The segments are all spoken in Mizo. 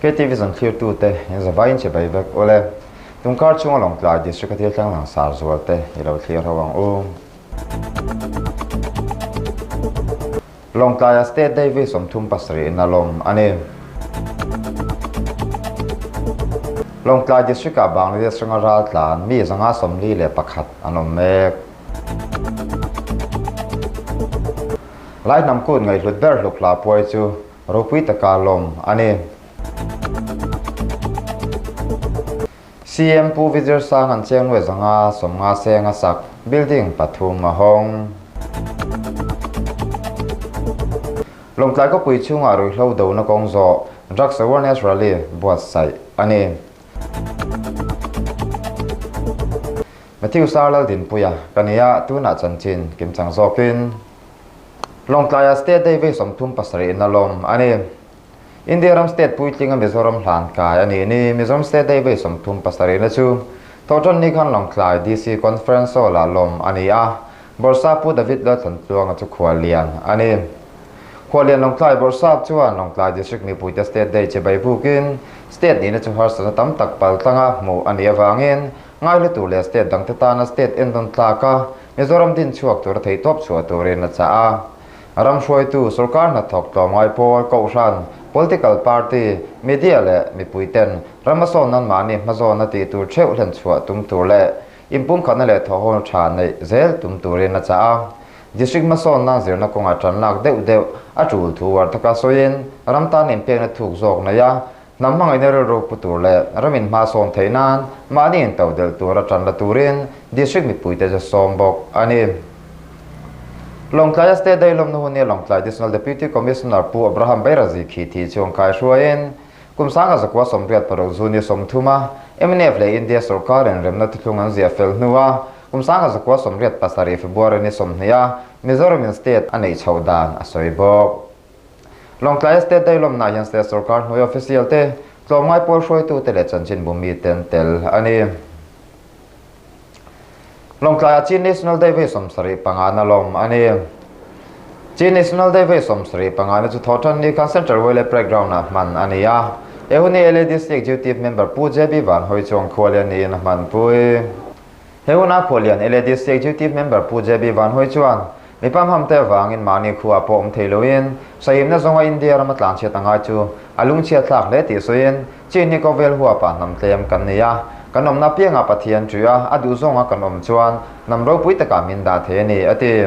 KTV zan thlirtute in zavaiin chibai vek ule. Tungkar chhunga Lawngtlai District a thil thleng langsar zualte i lo thlir ho ang u. Lawngtlaia State Day vi 37 in a lawm a ni. Lawngtlai District-ah Bangladesh ranga raltlan mi 541 an awm mek. Lai hnam kut ngaihhlut ber hluk hla puai chu ropui taka lawm a ni. CM Pu Vijay Sang an cheng nuai 550 seng a sak building pathum a hawng. Lawngtlai khawpui chhungah ruihhlo dona kawng zawh Drugs Awareness Rally buatsaih a ni. Matthew Sarlaldinpuia ka ni a, tunah chanchin kimchang zawkin Lawngtlaia State Day vei 37 in a lawm a ni. India ram state puitlinga Mizoram hlan kai a nih ni. Mizoram State Day vei 37 na chu Thawhṭan ni khan Lawngtlai DC Conference Hall ah lawm a ni a, Bawrhsap Pu David Lalthantluanga chu khuallian a ni. Khuallian Lawngtlai Bawrhsap chuan Lawngtlai District mipuite State Day chibai bukin state nihna chu harsatna tam tak paltlanga hmuh a nih avangin ngaihlu tur leh state dangte tana state entawn tlaka Mizoram din chhuak tura theihtawp chhuah turin a chah a. Ram hruaitu, sorkar hnathawk tlawmngai pawl, kohhran, political party, media leh mipuiten ram a sawn nan mahni hmazawn a tih tur theuh hlen chhuah tum tur leh inpumkhatna leh thawhhawn tha neih zel tum turin a chah a. District hmasawn nan zirna kawngah tan lak deuh deuh a tul thu uar taka sawiin ram tan inpekna thuk zawk nei a, hnam hmangaihna rilru pu tur leh ram inhma sawn theih nan mahni intodelh tura tan la turin district mipuite chu sawm bawk a ni. Lawngtlaia State Day lawmna hun hi Lawngtlai Additional Deputy Commissioner Pu Abraham Bairazi khi thi chu an kaihruaiin kum 1986 June 30 a mnf leh India sorkarin remna thuthlung an ziah fel hnua kum 1987 February ni 20 a Mizoramin state a neih chhoh dan a sawi bawk. Lawngtlai State Day lawmna hian state sorkar hnuai official te tlawmngai pawl hruaitu te leh chanchin bumi te an tel a ni. Lawngtlai Chin National Day vei 75 na lawm a ni. Chin National Day vei 75 na chu Thawhṭan ni khan Central Wele Playground ah hman a ni a. He hun hi LADC Executive Member Pu JB Van Hoi chuan khualian niin a hmanpui. He huna khualian LADC Executive Member Pu JB Van Hoi chuan mipam hamte avangin mahni khuaa pawh awm thei loin sahimna zawnga India rama tlanchhiat a ngai chu a lungchhiat thlak hle tih sawiin Chin hi khawvel huapah hnam tlem kan nei a, kan awmna piangah Pathian ṭuih a, a duh zawnga kan awm chuan hnam ropui takah min dah thei a ni, a ti.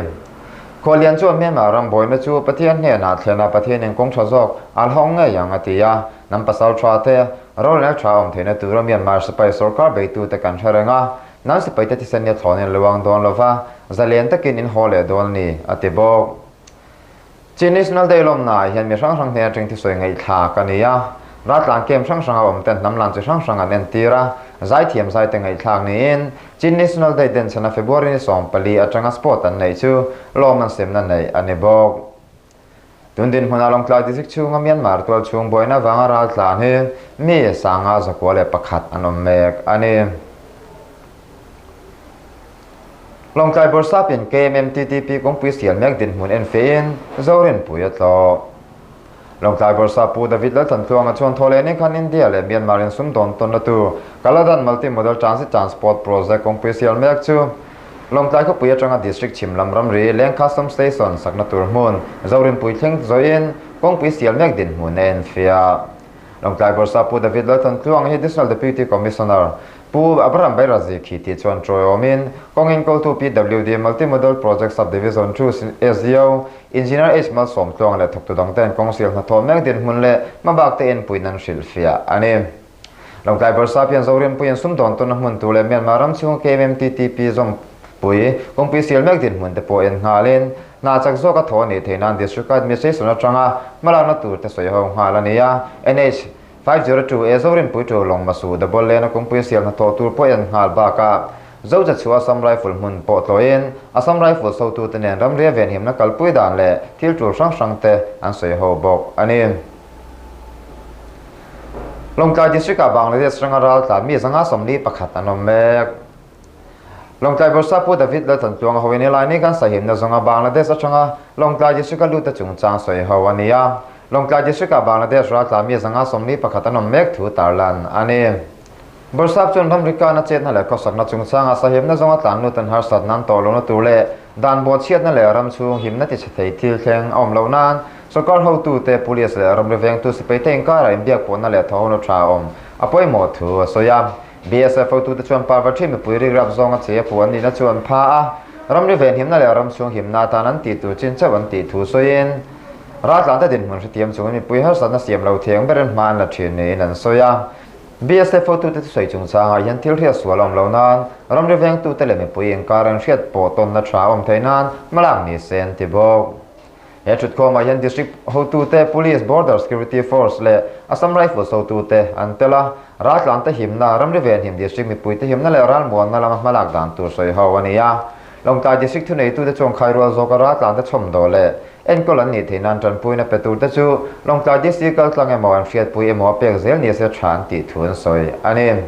Khuallian chuan Myanmar ram buaina chu Pathian hnenah thlen a, Pathianin kawng ṭha zawk a hlawng ngei ang, a ti a. Hnam pasal ṭha te, rorel ṭha awm theihna tura Myanmar sipai sorkar beitute kan hre reng a, hnam sipaite thisen hi a thlawnin a luang dawn lo va, zalen takin in haw leh dawn a ni, a ti bawk. Chin National Day lawmnaah hian mi hrang hrang hnen atang thusawi ngaihthlak a ni a, raltlan camp hrang hranga awm ten hnam lan chi hrang hrang an entir a, zaithiam zaite ngaihthlak niin Chin National Day denchhana February ni 14 atanga sport an neih chu lawm an semna neih a ni bawk. Tun dinhmunah Lawngtlai District chhunga Myanmar tual chhung buaina vanga raltlan hi mi 501 an awm mek a ni. Lawngtlai Bawrhsapin KMMTTP kawngpui sial mek dinhmun en fehin Zorinpui a tlawh. Lawngtlai Bawrhsap Pu David Lalthantluanga chuan thawhlehni khan India leh Myanmar in sumdawn tawnna tur Kaladan Multi Modal Transit Transport Project kawngpui sial mek chu Lawngtlai khawpui atanga District chhim lam ramri Leng Custom Station sakna tur hmun Zorinpui thleng zawhin kawngpui sial mek dinhmun a en fiah. Lawngtlai Bawrhsap Pu David Lalthantluanga hi Additional Deputy Commissioner Pu Abraham Bairazi khi tih chuan tawiawmin kawngin kawltu PWD Multi-Modal Project Sub-Division 2 SDO Engineer H Malsawmtluang leh thawktu dangte'n kawng sial hnathawh mek dinhmun leh hmabak te enpuiin an hrilhfiah a ni. Lawngtlai Bawrhsap hian Zorinpuiin sumdawn tawna hmun tur leh Myanmar ram chhunga KMMTTP zawmpui kawngpui sial mek dinhmun te pawh en nghalin hna chak zawka thaw a nih theih nan District Administration atanga hmalakna tur te sawi ho nghal a ni a. NH 502 A Zorinpui tu Lawng Masu Double Lane a kawngpui sial hnathawh tur pawh en nghal bakah Zoja chu Assam Rifle hmun pawh tlawhin Assam Rifle sotute nen ramria venhimna kalpui dan leh thil tul hrang hrang te an sawi ho bawk a ni. Lawngtlai District ah Bangladesh ranga raltlan mi 541 an awm mek. Lawngtlai Bawrhsap Pu David Lalthantluanga hoin helai ni kan sahimna zawnga Bangladesh atanga Lawngtlai District a lut te chungchang sawi ho a ni a. Lawngtlai District-ah Bangladesh raltlan mi 541 an awm mek thu tarlan a ni. Bawrhsap chuan ramrikana chetna leh khawsakna chungchanga sahimna zawnga tlan lut an harsatna an tawh lohna tur leh dan buatchhiatna leh ram chhung himna ti chhe thei thil thleng a awm loh nan sawrkar hotute, police leh ramri vengtu sipaite inkarah inbiakpawhna leh thawhona tha a awm a pawimawh thu a sawi a. BSF hotute chuan Parvatri mipui rikrap zawnga chei a puh an nihna chu an pha a, ramri venhimna leh ram chhung himna atan an tih tur chin chauh an tih thu sawiin raltlante dinhmun hrethiam chungin mipui harsatna siam lo thiang berin hma an la thin niin an sawi a. BSF hotute thusawi chungchangah hian thil hriat sual a awm lo nan ramri vengtute leh mipui inkar an hriat pawh tawnna tha a awm theih nan hmalak ni se an ti bawk. He thutkhawmah hian District hotute, Police, Border Security Force leh Assam Rifles hotute an tel a, raltlante himna, ramri venhim District mipuite himna leh ralmuanna lama hmalak dan tur sawi ho a ni a. Lawngtlai District thuneitute chuan khairual zawka raltlante chhawmdawh leh enkawl an nih theih nan tanpuina pe turte chu Lawngtlai District kaltlang emaw an hriatpui emaw a pek zel ni se tha an tih thu an sawi a ni.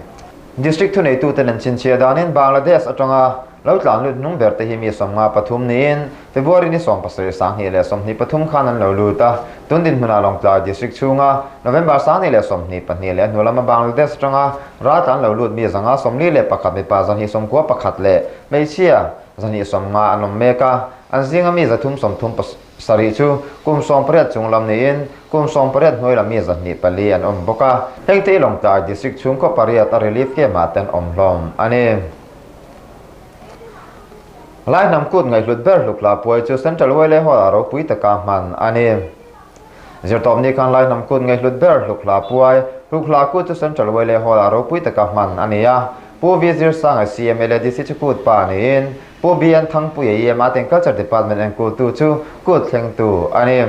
District thuneituten an chhinchhiah danin Bangladesh atanga lo tlan lut hnung ber te hi mi 53 niin February ni 17 2023 khan an lo lut a, tun dinhmunah Lawngtlai District chhunga November 2022 leh a hnu lama Bangladesh atanga raltlan lo lut mi 541 mipa 291 leh hmeichhia 250 an awm mek a, an zinga mi 337 chu kum 18 chung lam niin kum 18 hnuai lam mi 204 an awm bawk a, hengte hi Lawngtlai District chhungkaw pariat a relief camp ah te an awm hlawm a ni. Lai hnam kut ngaihhlut ber hluk hla puai chu Central Wele Hall ah ropui taka hman a ni. Zirtawpni khan Lai hnam kut ngaihhlut ber hluk hla puai, hluk hla kut chu Central Wele Hall ah ropui taka hman a ni a. Pu V Zirsanga CM LADC chu kut pa niin Pu BN Thangpuia EMA ten Culture Department enkultu chu kut thlengtu a ni.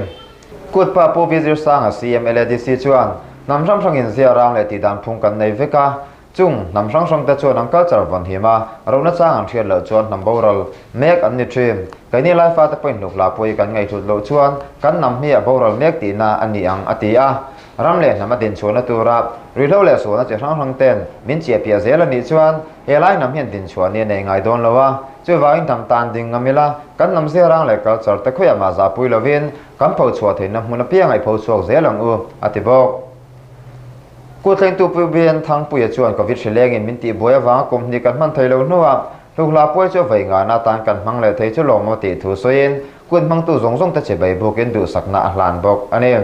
Kut pa Pu V Zirsanga CM LADC chuan hnam hrang hrangin zia rang leh tihdan phung kan nei vek a, Chung hnam hrang hrang te chuan an culture vawn him a, rona chang an hriat loh chuan hnam boral mek an ni thin. Keini Laifa te pawhin hluk hla pawh i kan ngaihhlut loh chuan kan hnam hi a boral mek tihna a ni ang a ti a. Ram leh hnam a dinchhuahna tura ruihhlo leh sualna chi hrang hrang ten min chiahpiah zel a nih chuan he lai hnam hian dinchhuah ni a nei ngai dawn lo a. Chuvangin hnam tan ding ngam ila kan hnam ziarang leh culture te khawiah mah zahpui lovin kan phochhuah theihna hmun apiang a i phochhuak zel ang u a ti bawk. Kuthlengtu Pu BN Thangpuia chuan Covid hrilengin min tihbuai avanga kum hnih kan hman thei lo hnuah hlukhla puai chu vei ngana atan kan hmang leh thei chu lawm aw tih thu sawiin kut hmangtu zawng zawng te chibai bukin duhsakna a hlan bawk a ni.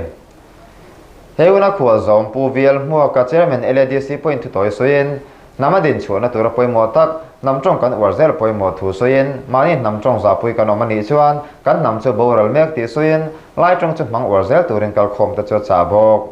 He huna khualzawm Pu VL Hmuaka Chairman LADC pawhin thutawi sawiin hnam a dinchhuahna tura pawimawh tak hnam tawng kan uar zel pawimawh thu sawiin mahni hnam tawng zahpui kan awm a nih chuan kan hnam chu boral mek tih sawiin lai tawng chu hmang uar zel turin kalkhawm te chu a chah bawk.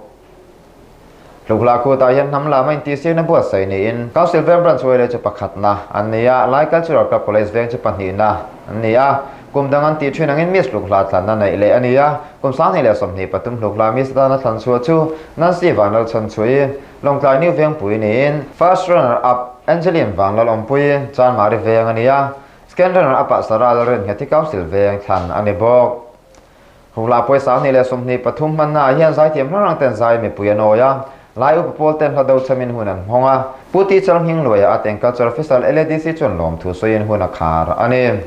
Hlukhla kutah hian hnam lama intihsiakna buatsaih niin Council Veng Branch Wele chu pakhatna an ni a, Lai Cultural Club College Veng chu pahnihna an ni a. Kum dang an tih thin angin Miss Hlukhla thlanna neih leh a ni a, kum 2023 Hlukhla Miss atana thlan chhuah chu Nancy Vanlalchhanchhuii, Lawngtlai New Vengpui niin First Runner Up Angeline Vanlalawmpuii, Chanmari Veng a ni a, Second Runner Up ah Sarah Lalrinnghethi Council Veng thlan a ni bawk. Hukla pawisa 2023 hmanna ah hian zaithiam hrang hrang ten zai mipui an awi a, Lai upa pawl ten hla do chamin hun an hmawng a, Pu Ti Chal Nghing Luaia at eng Culture Officer LADC chuan lawmthu sawiin hun a khar a ni.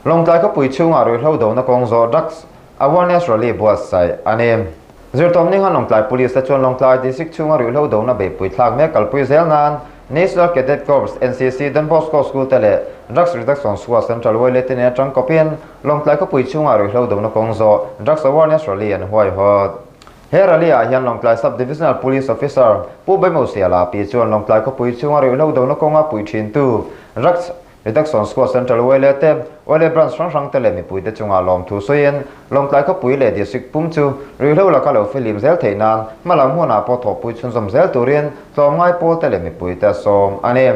Lawngtlai khawpui chhungah ruihhlo dona kawng zawh drugs awareness rally buatsaih a ni. Zirtawm ni khan Lawngtlai Police te chuan Lawngtlai District chhunga ruihhlo dona beihpui thlak mek kalpui zel nan National Cadet Corps, NCC, Don Bosco School te leh Drugs Reduction Squad Central Wele te nen atang kawpin Lawngtlai khawpui chhungah ruihhlo dona kawng zawh Drugs Awareness Rally an huaihawt. He rally ah hian Lawngtlai Sub Divisional Police Officer Pu Baimo Siala pi chuan Lawngtlai khawpui chhunga ruihhlo dona kawnga pui thintu Drugs Reduction Squad Central Wele te, Wele Branch hrang hrang te leh mipuite chungah lawmthu sawiin Lawngtlai khawpui leh District pum chu ruihhlo laka lo filim zel theih nan hmalam hunah pawh thawhpui chhunzawm zel turin tlawmngai pawl te leh mipuite a sawm a ni.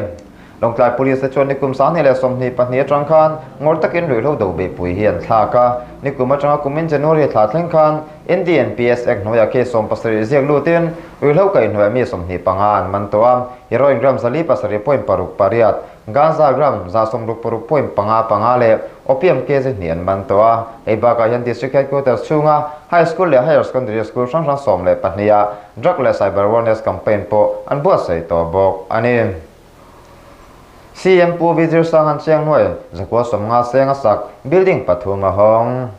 Lawngtlai Police te chuan nikum 2022 atang khan ngawr takin ruihhlo do beihpui hi an thlak a, nikum atanga kumin January thla thleng khan NDNPS Act hnuaiah case 17 ziak lutin ruihhlo kaihhnuaiah mi 25 an man tawh a, heroin gram 407.68, Ganja gram 166.55 leh opium kg hnih an man tawh a. Hei bakah hian District Headquarters chhunga High School leh Higher Secondary School hrang hrang 12 ah Drug leh Cyber Awareness Campaign pawh an buatsaih tawh bawk a ni. CM Pu Vijay Sanghan Chiangnuai 950 seng a sak building pathum a hawng.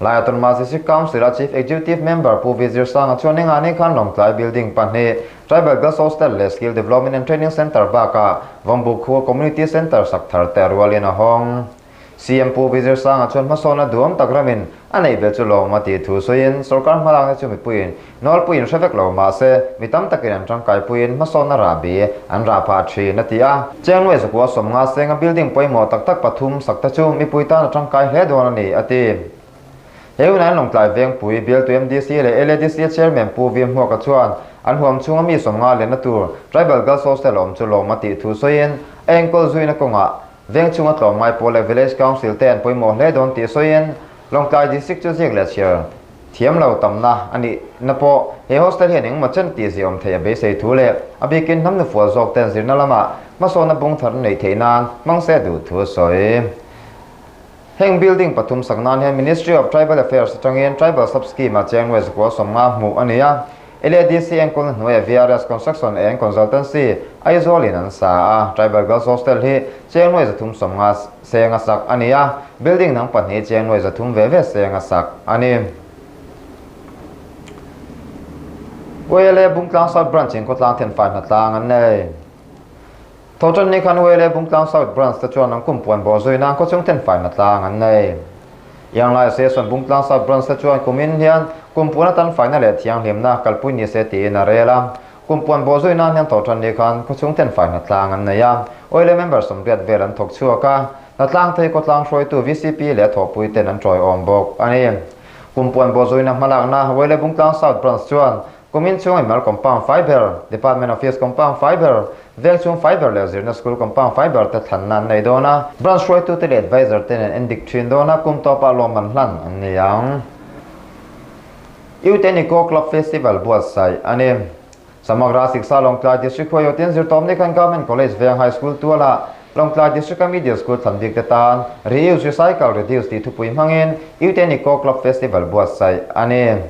Lai Autonomous District Council a Chief Executive Member Pu V Zirsanga chuan engah ni khan Lawngtlai Building pahnih, Tribal Girls Hostel leh Skill Development and Training Centre bakah Vawmbuk khua Community Centre sak thar te a rualin a hawng. CM Pu V Zirsanga chuan hmasawnna duhawm tak ramin a neih vel chu lawm a tih thu sawiin sorkar hmalakna chu mipuiin nawlpuiin hre vek lo mahse mi tam takin an tangkaipuiin hmasawnna rahbi an rah phah thin a ti a. Chengnuai zakua sawmnga senga building pawimawh tak tak pathum sak te chu mipui tan a tangkai hle dawn a ni, a ti. He hunah Lawngtlai Vengpui, Bialtu MDC leh LADC Chairman Pu V Hmuaka chuan an huam chhunga mi sawmnga lenna tur Tribal Girls Hostel awm chu lawm a tih thu sawiin a enkawl zuina kawngah veng chhunga tlawmngai pawl leh Village Council te an pawimawh hle dawn tih sawiin Lawngtlai District chu ziak leh chhiar thiam lo tamna a nih na pawh he hostel hian engmaw chen tih ziah awm theih a beisei thu leh a bikin hnam nufual zawk ten zirna lamah hmasawnna bung thar neih theih nan hmang se duh thu a sawi. Heng building pathum sak nan hian Ministry of Tribal Affairs atangin Tribal Sub Scheme ah Chengnuai zakua sawmnga hmuh a ni a, LADC enkawlna hnuaiah VRS Construction eng Consultancy Aizawl in an sa a, Tribal Girls Hostel hi Chengnuai zathum sawmnga seng a sak a ni a, building dang pahnih Chengnuai zathum ve ve seng a sak a ni. YLA Bungtlang South Branch in khawtlang thenfai hnatlang an nei. Thawhṭan ni khan YLA Bungtlang South Branch te chuan an kum puan bawh zui nan khawchhung thenfaina tlang an nei. Ianglai Session Bungtlang South Branch te chuan kumin hian kum puan atan faina leh thianghlimna kalpui ni se tiin a rel a. Kum puan bawh zui nan hian thawhṭan ni khan khawchhung thenfaina tlang an nei a. YLA member sawmriat vel an thawk chhuak a. Hnatlang thei khawtlang hruaitu VCP leh a thawhpui ten an tawiawm bawk a ni. Kum puan bawh zuina hmalakna YLA Bungtlang South Branch chuan Kumin chhung Imal Compound Fiber, Department Office Compound Fiber, Veng chhung Fiber leh Zirna School Compound Fiber te thlanna an nei dawn a, Branch hruaitute leh Advisor te nen endik thin dawn a, kum tawpah lawmman hlan an ni ang. Youth and Eco Club Festival buatsaih a ni. Samagra Siksa Lawngtlai District huaiawtin zirtawpni khan Government College Veng High School tualah Lawngtlai District-a Middle School thlan bik te tan Reuse, Recycle, Reduce tih thupui hmangin Youth and Eco Club Festival buatsaih a ni.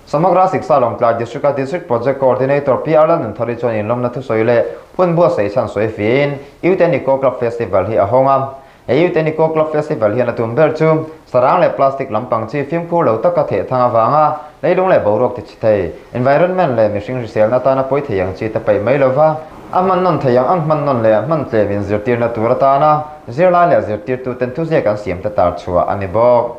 Samagra Siksa Lawngtlai District-a District Project Coordinator PR Lalnunthari chuan inlawmna thusawi leh hun buatsaih chhan sawi fiahin Youth and Eco Club Festival hi a hawng a. He Youth and Eco Club Festival hian a tum ber chu sarang leh plastic lampang chi fimkhur lo taka theh thang avanga leilung leh boruak ti chhe thei, environment leh mihring hriselna atana pawi thei ang chi te paih mai lova, a hman nawn thei ang ang hman nawn leh hman tlem inzirtirna tur atana zirlai leh zirtirtuten thuziak an siam te tar chhuah a ni bawk.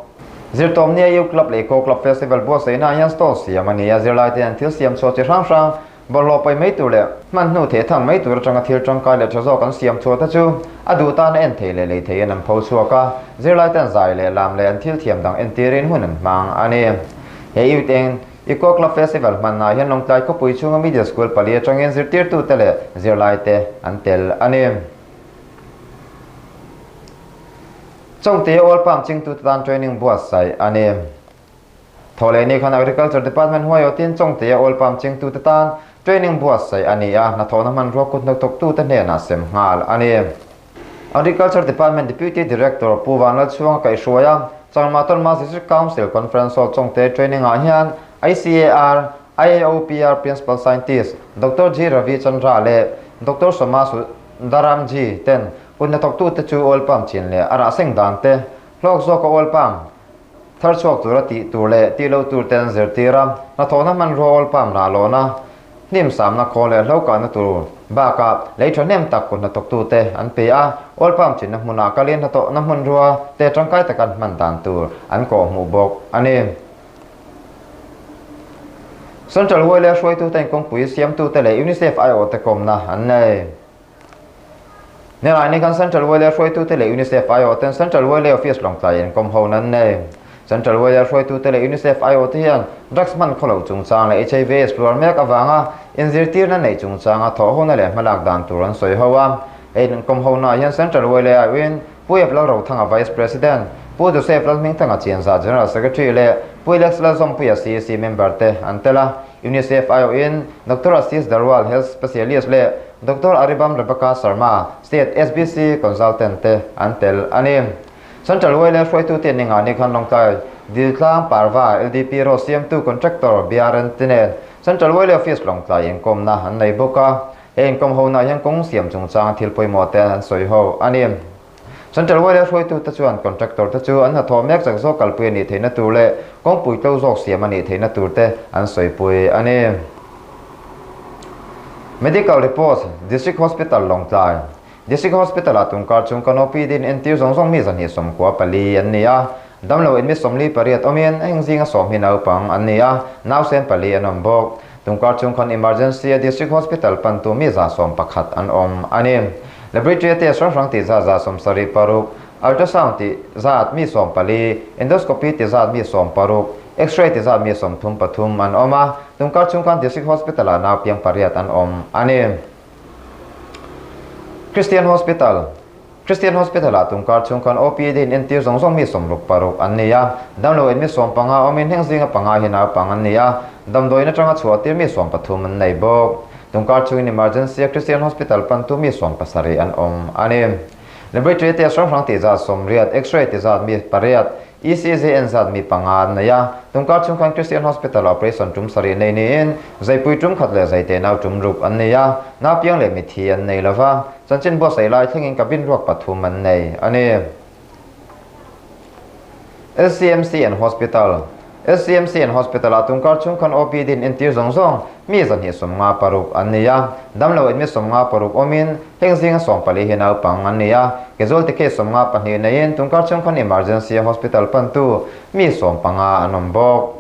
Zirtawmnia U Club leh Eco Club Festival buatsaihnaah hian stall siam a ni a, zirlaite an thil siam chhuah chi hrang hrang, bawlhhlawh paih mai tur leh hman hnu theh thang mai tur atanga thil tangkai leh tha zawk an siam chhuah te chu a duh tana en thei leh lei theiin an pho chhuak a, zirlaite an zai leh lam leh an thil thiam dang entirin hun an hmang a ni. He Youth Eng Eco Club Festival hmannaah hian Lawngtlai khawpui chhunga Middle School pali atangin zirtirtute leh zirlaite an tel a ni. Chawngte Oil Palm chingtute tan training buatsaih a ni. Thawhlehni khan Agriculture Department huaiawtin Chawngte Oil Palm chingtute tan training buatsaih a ni a, hnathawhna hmanrua kut hnathawktute hnenah sem nghal a ni. Agriculture Department Deputy Director Pu Vanlalchhuanga kaihhruai a, Changma Tonma District Council Conference Hall Chawngte training ah hian ICAR, IAOPR Principal Scientist Doctor G Ravi Chandra leh Doctor Soma Sundaram G ten Kut hnathawktute chu oil palm chin leh a rah seng dan te, hlawk zawka oil palm thar chhuak tura tih tur leh tih loh tur te an zirtir a, hnathawhna hmanrua oil palm rah lawhna, hnim samna khaw leh hlo kahna tur bakah lei thahnem tak kut hnathawktute an pe a, oil palm chinna hmunah kalin hnathawhna hmanrua te tangkai taka an hman dan tur an kawhhmuh bawk a ni. Central Huaileh hruaitute inkawngpui siamtute leh UNICEF aiawhte kawmna an nei. Nilaini khan Central Wale hruaitute leh UNICEF aiawhten Central Wale Office Lawngtlai inkawm ho nan nei. Central Wale hruaitute leh UNICEF aiawhte hian drugs hman khaw loh chungchang leh HIV AIDS hluar mek avanga inzirtirna neih chungchanga thawhhona leh hmalak dan tur an sawi ho a. Hei inkawm hona hian Central Wale aiawhin Pu Ep Lalrothanga Vice President, Pu Joseph Lalhmingthanga Chianza General Secretary leh Pu Alex Lalzawmpuia CEC member te an tel a. UNICEF aiawhin Doctor Ashish Darwal Health Specialist leh Doctor Aribam Rebecca Sharma State SBC Consultant te an tel a ni. Central YLA hruaitute an inngah ni khan Lawngtlai Diltlang Parva LDP road siamtu Contractor BRN te nen Central YLA Office Lawngtlai inkawmna an nei bawk a. He inkawm hona hian kawng siam chungchanga thil pawimawh te an sawi ho a ni. Central yla hruaitute chuan contractor te chu an hnathawh mek chak zawk kalpui a nih theihna tur leh kawngpui tlo zawk siam a nih theihna tur te an sawipui a ni. Medical reports, District Hospital Lawngtlai District Hospital ah tungkar chung kan OPD in entir zawng zawng mi 294 an ni a, damlo in mi 48 awmin heng zinga 10 hi naupang an ni a, nausen 4 an awm bawk. Tungkar chung khan emergency a District Hospital pantu mi 111 an awm a ni. Laboratory test hrang hrang tih zat 76, ultrasound tih zat mi 14, endoscopy tih zat mi 16, x-ray tih zat mi 33 an awm a, tungkar chung khan District Hospital ah nau piang 8 an awm a ni. Christian Hospital Christian Hospital ah tungkar chung khan OPD in entir zawng zawng mi 66 an ni a, damlo in mi 15 awmin heng zinga 5 hi naupang an ni a, damdawiin atanga chhuah tir mi 13 an nei bawk. Tungkar chungin emergency a Christian Hospital pantu mi 17 an awm a ni. Laboratory test hrang hrang tih zat 80, x-ray tih zat mi 8, ECG en zat mi 5 an nei a, tungkar chung khan Christian Hospital operation tum 7 nei niin zaipui tum khat leh zaite nau tum ruk an nei a, nau piang leh mi thi an nei lova, chanchin buatsaih lai thlengin cabin ruak 3 an nei a ni. LCMC and Hospital LCMC and Hospital ah tungkar chung khan OPD in entir zawng zawng mi 256 an ni a, damlo in mi 56 awmin heng zinga 14 hi naupang an ni a, casualty case 52 neiin tungkar chung khan emergency hospital pantu mi 15 an awm bawk.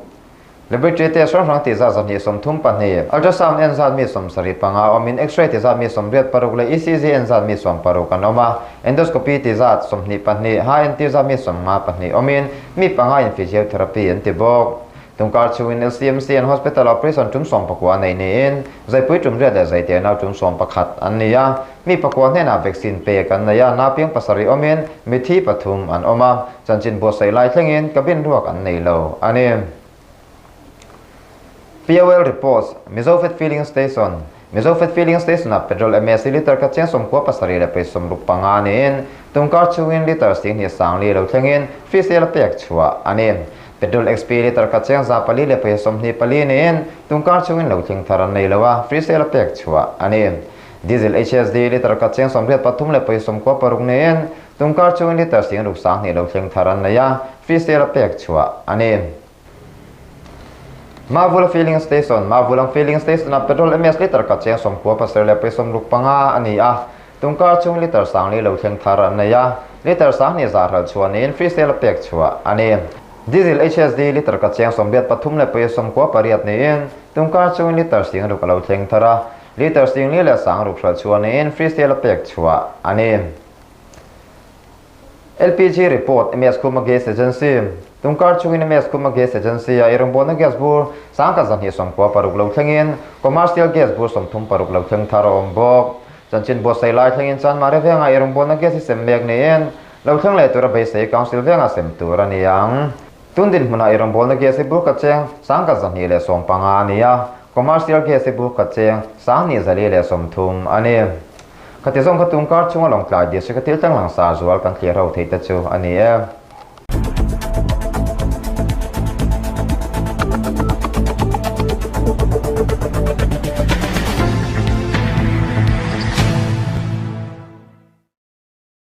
Laboratory test hrang hrang tih zat 232, ultrasound en zat mi 75 awmin x-ray tih zat mi 86 leh ECG en zat mi 60 an awm a, endoscopy tih zat 22, ha entir zat mi 52 awmin mi 5 in physiotherapy an ti bawk. Tungkar chungin LCMC and Hospital operation tum 19 nei niin zaipui tum riat leh zaite nau tum 11 an ni a, mi 9 hnenah vaccine pek an nei a, nau piang 7 awmin mi thi 3 an awm a, chanchin buatsaih lai thlengin cabin ruak an nei lo a ni. POL reports, Mizofed Filling Station Mizofed Filling Station ah petrol MSC liter kha cheng 97 leh 65 niin tungkar chungin liter 10 sangli lo thlengin free sale pek chhuah a ni. Petrol XP liter kha cheng 4 leh 24 niin tungkar chungin lo thleng thar an nei lo a, free sale pek chhuah a ni. Diesel HSD liter kha cheng 83 leh 96 niin tungkar chungin liter 10 sang lo thleng thar an nei a, free sale pek chhuah a ni. Mavula Filling Station Mavulang Filling Station a petrol MS liter kha cheng 97 leh 65 a ni a, tungkar chung liter sangli lo thleng thar an nei a, liter sangni za hral chuanin free sale pek chhuah a ni. Diesel HSD liter kha cheng 83 leh 98 niin tungkar chung liter 10 lo thleng thar a, liter 10 leh sang ruk hral chuanin free sale pek chhuah a ni. LPG report MS Khuma Gas Agency tungkar chungin MS Khuma Gas Agency a irongbawlna gas bur sangkhat 296 lo thlengin commercial gas bur 36 lo thleng thar a awm bawk. Chanchin buatsaih lai thlengin Chanmari venga irongbawlna gas hi sem mek niin lo thleng leh tura beisei council venga sem tur a ni ang. Tundin hmunah irongbawlna gas hi bur khat cheng sangkhat 215 a ni a, commercial gas hi bur khat cheng 2,030 a ni. Khati zawng kha tungkar chunga Lawngtlai district a thil tlang lang sa zual kan thlir ho thei te chu a ni e.